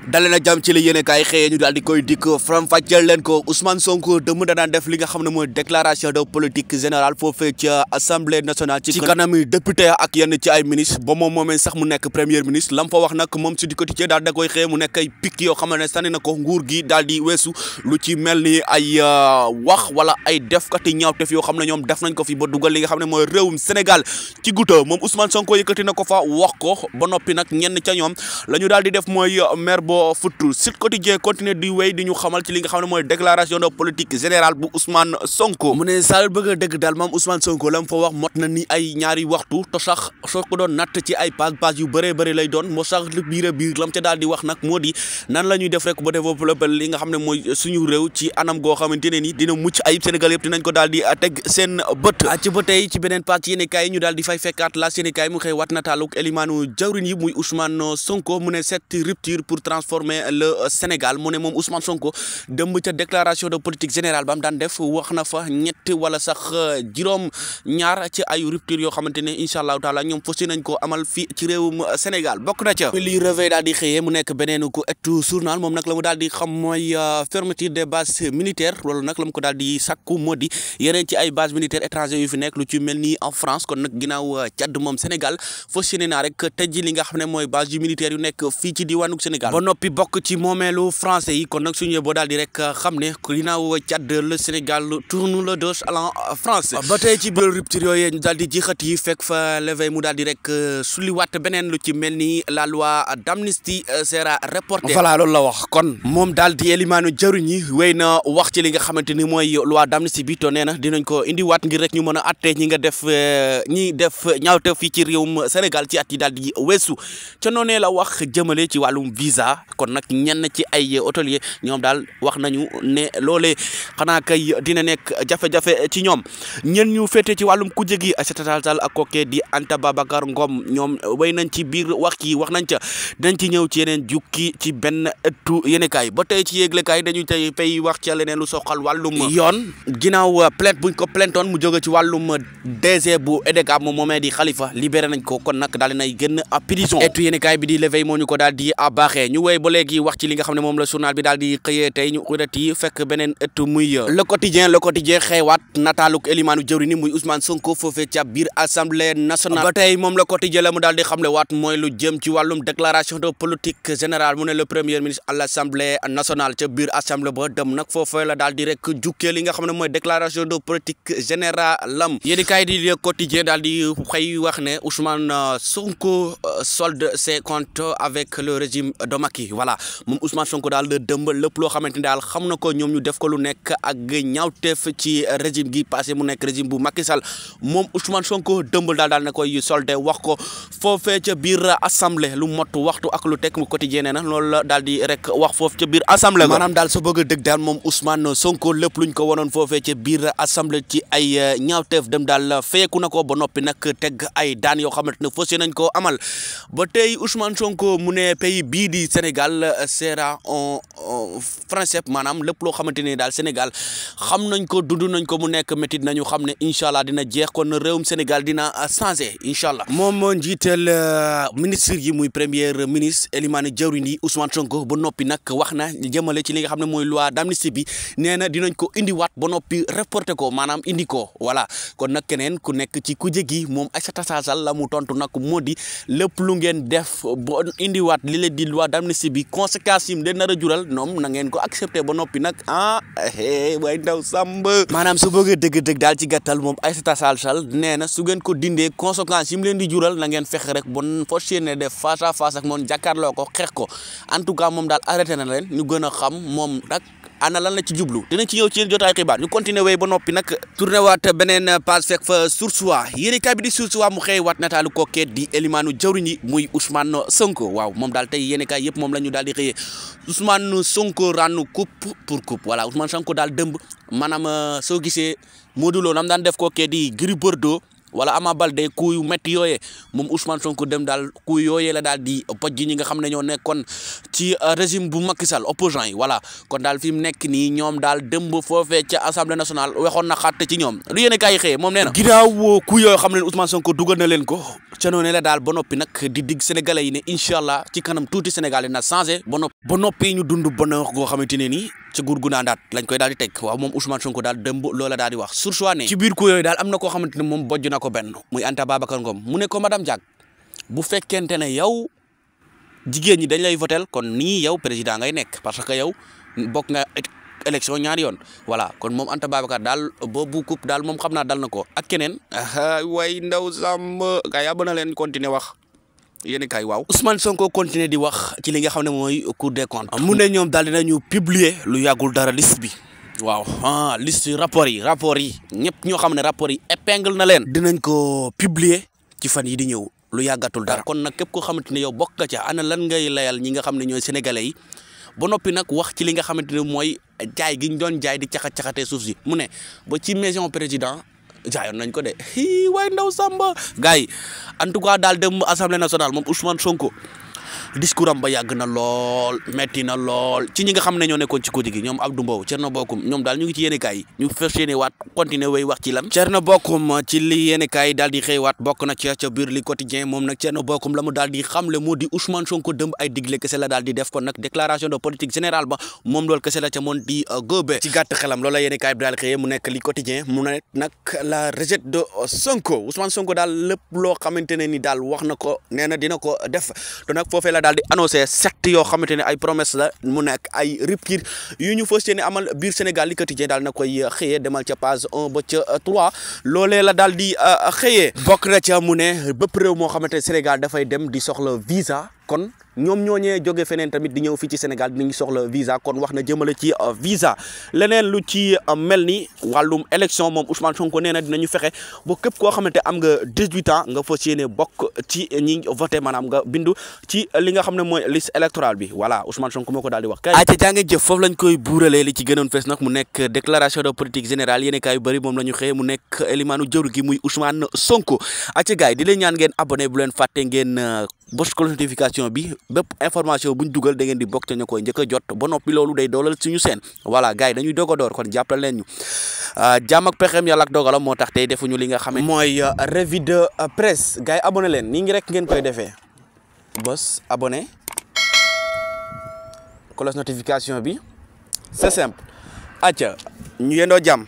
dalee na jàmm ci li yéene kaay xëyee ñu daal di koy dikk faram-fàcceel leen ko Ousmane Sonko dëmm da daan def li nga xam ne mooy déclaration de politique générale foofee ci assemblée nationale ci kanami député ak yenn ci ay ministre ba moom moomee sax mu nekk premier ministre lam fa wax nag moom si di quotidien daal da koy xëyee mu nekk ay picc yoo xam ne sànni na ko nguur gi daal di weesu lu ci mel ni ay wax wala ay defkati ñaawtef yoo xam ne ñoom def nañ ko fi ba dugal li nga xam ne mooy réewum Sénégal ci guta moom Ousmane Sonko yëkkati na ko fa wax ko ba noppi nag ñenn ca ñoom la ñu daal di def mooy maire bo futu Sud Quotidien continue di wéy di ñu xamal ci li nga xam ne mooy déclaration de politique générale bu Ousmane Sonko mu ne sal bëgg a dëgg daal moom Ousmane Sonko la mu fa wax mot na ni ay ñaari waxtu te sax soo ko doon natt ci ay page yu bëree bëri lay doon moo sax lu biir a biir lam ca daal di wax nag moo di nan la ñuy def rek ba développer li nga xam ne mooy suñu réew ci anam goo xamante ne ni dina mucc ayib Sénégal yëpp dinañ ko daal di teg seen bët ci ba tey ci beneen page yéene kaay ñu daal di fay fekkaat la yéene kaay mu xëy wat nataaluk Elimaanu jawrin yi muy Ousmane Sonko mu ne cette rupture pour transformer le Sénégal mu ne moom Ousmane Sonko dëmb ca déclaration de politique générale ba mu daan def wax na fa ñett wala sax juróom ñaar ci ay rupture yoo xamante ne incha allahu taala ñoom fas nañ ko amal fii ci réewum Sénégal bokk na ca li réveil daal di xëyee mu nekk beneen ku ettu journal moom nag la mu daal di xam mooy fermeture des bases militaires loolu nag la mu ko daal di sàkku moo di yeneen ci ay bases militaires étrangers yu fi nekk lu ci mel ni en France kon nag ginnaaw Tchad moom Sénégal fas yéene naa rek tëj li nga xam ne mooy base yu militaires yu nekk fii ci diwaanu Sénégal ba noppi bokk ci moomeelu français yi kon nag suñu boo daal di rek xam ne ginnaaw Tchad le Sénégal tourne le dos à la France ba tey ci biir rupture yooyu ñu daal di jixat yi fekk fa l'éveil mu daal di rek sulliwaat beneen lu ci mel ni la loi d'amnistie sera reportée voilà loolu la wax kon moom daal di Elimaanu jëriñ yi wéy na wax ci li nga xamante ni mooy loi d'amnistie bi to nee na dinañ ko indiwaat ngir rek ñu mën a atte ñi def ñaawte fii ci réewum Sénégal ci at yi daal di weesu ca noonee la wax jëmale ci wàllum visa kon nag ñenn ci ay hôtelier ñoom daal wax nañu ne loolee xanaa kay dina nekk jafe-jafe ci ñoom ñen ñu féete ci wàllum kujje gi Aïssata Tall Sall ak kooke di Anta Babacar Ngom ñoom wéy nañ ci biir wax ki wax nañ ca dañ ci ñëw ci yeneen jukki ci benn ëttu yéenekaay ba tey ci yéeglekaay dañu tey fay wax ci leneen lu soxal wàllum yoon ginnaaw plainte buñ ko plaintoon mu jóge ci wàllum DG bu EDECA moom moomee di Khalifa libéré nañ ko kon nag daal dinay génn à prison ëttu yéenekaay bi di l'éveil moo ñu ko daal di baaxee ñu wéy ba léegi wax ci li nga xam ne moom la journal bi daal di xëyee tey ñu xurati fekk beneen ëttu muy le quotidien xeewaat nataaluk Elimaanu jëwriñ ni muy Ousmane Sonko foofee ca biir assemblée nationale ba tey moom le quotidien la mu daal di xamle waat mooy lu jëm ci wàllum déclaration de politique générale mu ne le premier ministre à l'assemblée nationale ca biir assemblée ba dem nag foofee la daal di rek jukkee li nga xam ne mooy déclaration de politique générale lam yéeni kaay di le quotidien daal di xëy wax ne Ousmane Sonko solde ses comptes avec le régime de Macky voilà moom Ousmane Sonko daal de dëmb lépp loo xamante ni daal xam na ko ñoom ñu def ko lu nekk ak ñaawteef ci régime gi passé mu nekk régime bu Macky Sall moom Ousmane Sonko dëmbal daal na koy solde wax ko foofee ca biir assemblée lu mot waxtu ak lu teg mu quotidien nee na loolu la daal di rek wax foofu ca biir assemblée maanaam daal sa bëgg a dëgg daal moom Ousmane Sonko lépp luñ ko wonoon foofee ca biir assemblée ci ay ñaawteef dem daal feeku na ko ba noppi nag teg ay daan yoo xamante ne fas nañ ko amal ba tey Ousmane Sonko mu ne pays bii di Sénégal sera en français maanaam lépp loo xamante ne daal Sénégal xam nañ ko dund nañ ko mu nekk métit nañu xam ne incha allah dina jeex kon réewum Sénégal dina changé incha allah moom njiital ministre yi muy premier ministre Elimaanu jawriñ yi Ousmane Sonko ba noppi nag wax na jëmale ci li nga xam ne mooy loi d'amnistie bi nee na dinañ ko indiwaat ba noppi reporté ko maanaam indi ko voilà kon nag keneen ku nekk ci kujje gi moom Aïssata Tall Sall la mu tontu nag moo di lépp lu ngeen def ba indiwaat li leen di loi d'amnistie bi conséquences yi mu leen nar a jural ñoom na ngeen ko accepté ba noppi nag way ndaw sàmb maanaam su bëggee dëgg-dëgg daal ci gàttal moom Aïssata Tall Sall nee na su ngeen ko dindee conséquences yi mu leen di jural na ngeen fexe rek bon fas yéene def face à face ak moom jàkkaarloo ko xeex ko en tout cas moom daal arrêté na leen ñu gën a xam moom nag ana lan la ci jublu dinañ ci ñëw ci yéen jotaay xibaar ñu continuer wéy ba noppi nag tourné waat beneen page fekk fa Source A yéeni kaay bi di Source A mu xëy waat nataalu kookee di Elimaanu jawriñ yi muy Ousmane Sonko waaw moom daal tey yéeni kaay yëpp moom la ñu daal di xëyee Ousmane Sonko rànn coupe pour coupe voilà Ousmane Sonko daal dëmb maanaam soo gisee Modou Lo nam daan def kookee di Gris Bordeaux wala Ama Baldé coup yu métti yooyee moom Ousmane Sonko dem daal coup yooyee la daal di poj ñi nga xam ne ñoo nekkoon ci régime bu Macky Sall opposant yi voilà kon daal fi mu nekk nii ñoom daal dëmb foofee ca assemblée nationale waxoon na xatte ci ñoom lu yéene kaay xëyee moom nee na ginnaaw coup yooyu xam ne Ousmane Sonko dugal na leen ko ca noonu la daal ba noppi nag di dig sénégalais yi ne incha allah ci kanam tuuti Sénégal dina changé ba noppi ñu dund bonheur goo xamante ne nii ca guur gu naandaat lañ koy daal di teg waaw moom Ousmane Sonko daal dëmb loola daal di wax sursoit ne ci biir coup yooyu daal am na koo xamante ne moom bojj na ko benn muy Anta Babacar Ngom mu ne ko madame Diack bu fekkente ne yow jigéen ñi dañ lay votel kon nii yow président ngay nekk parce que yow bokk nga élection ñaari yoon voilà kon moom Anta Babacar daal boobu coupe daal moom xam naa dal na ko ak keneen way ndaw sàmm gaa yaa na leen continuer wax yéen kay waaw Ousmane Sonko continuer di wax ci li nga xam ne mooy Cour des comptes mu ne ñoom daal dinañu publier lu yàggul dara liste bi waaw liste rapport yi ñëpp ñoo xam ne rapport yi épingle na leen dinañ ko publier ci fan yi di ñëw lu yàggatul dara kon nag képp koo xamante ne yow bokk nga ca ana lan ngay layal ñi nga xam ne ñooy sénégalais yi ba noppi nag wax ci li nga xamante ne mooy jaay gi ñu doon jaay di caxat-caxatee suuf si mu ne ba ci maison président jaayoon nañ ko de waaye ndaw Samba gars yi en tout cas daal dem assemblée nationale moom Ousmane Sonko discours am ba yàgg na lool metti na lool ci ñi nga xam ne ñoo nekkoon ci kujje gi ñoom Abdou Mbow Thierno Bocoum ñoom daal ñu ngi ci yéenekaay yi ñu fas yéene waat continuer way wax ci lan Thierno Bocoum ci li yéenekaay yi daal di xëy waat bokk na ca biir li quotidien moom nag Thierno Bocoum la mu daal di xamle moo di Ousmane Sonko dëmb ay digle kese la daal di def kon nag déclaration de politique générale ba moom loolu kese la ca moon di góobe ci gàtt xelam loola yéenekaay bi daal xëyee mu nekk li quotidien mu ne nag la rejet de Sonko Ousmane Sonko daal lépp loo xamante ne ni daal wax na ko nee na dina ko def te nag foofee la daal di annoncé secte yoo xamante ne ay promesse la mu nekk ay rupture yu ñu fas yéene amal biir Sénégal li quotidien daal na koy xëyee demal ca page 1 ba ca 3 loolee la daal di xëyee bokk na ca mu ne bépp réew moo xamante ne Sénégal dafay dem di soxla visa kon ñoom ñooñee jóge feneen tamit di ñëw fii ci Sénégal dinañu soxla visa kon wax na jëmale ci visa leneen lu ci mel ni wàllum élection moom Ousmane Sonko nee na dinañu fexe ba képp koo xamante am nga 18 ans nga fas yéene bokk ci ñi voté maanaam nga bindu ci li nga xam ne mooy liste électorale bi voilà Ousmane Sonko moo ko daal di wax kay aca jànge jëf foofu lañ koy buuralee li ci gënoon fees nag mu nekk déclaration de politique générale yéene kaay yu bëri moom la ñu xëyee mu nekk élimaanu jëwru gi muy Ousmane Sonko aca gars yi di leen ñaan ngeen abonné bu leen fàtte ngeen bos ko notification bi bépp information buñ dugal da ngeen di bokk te ñu koy njëkk a jot ba noppi loolu day doolal suñu seen voilà gars yi dañuy doog a door kon jàppale leen ñu jàmm ak pexeem yàlla ak dogalam moo tax tey defuñu li nga xam ne mooy revue de presse gars yi abonné leen nii ngi rek ngeen koy defee bos abonné cloche notification bi c'est simple acca ñu yendoo jàmm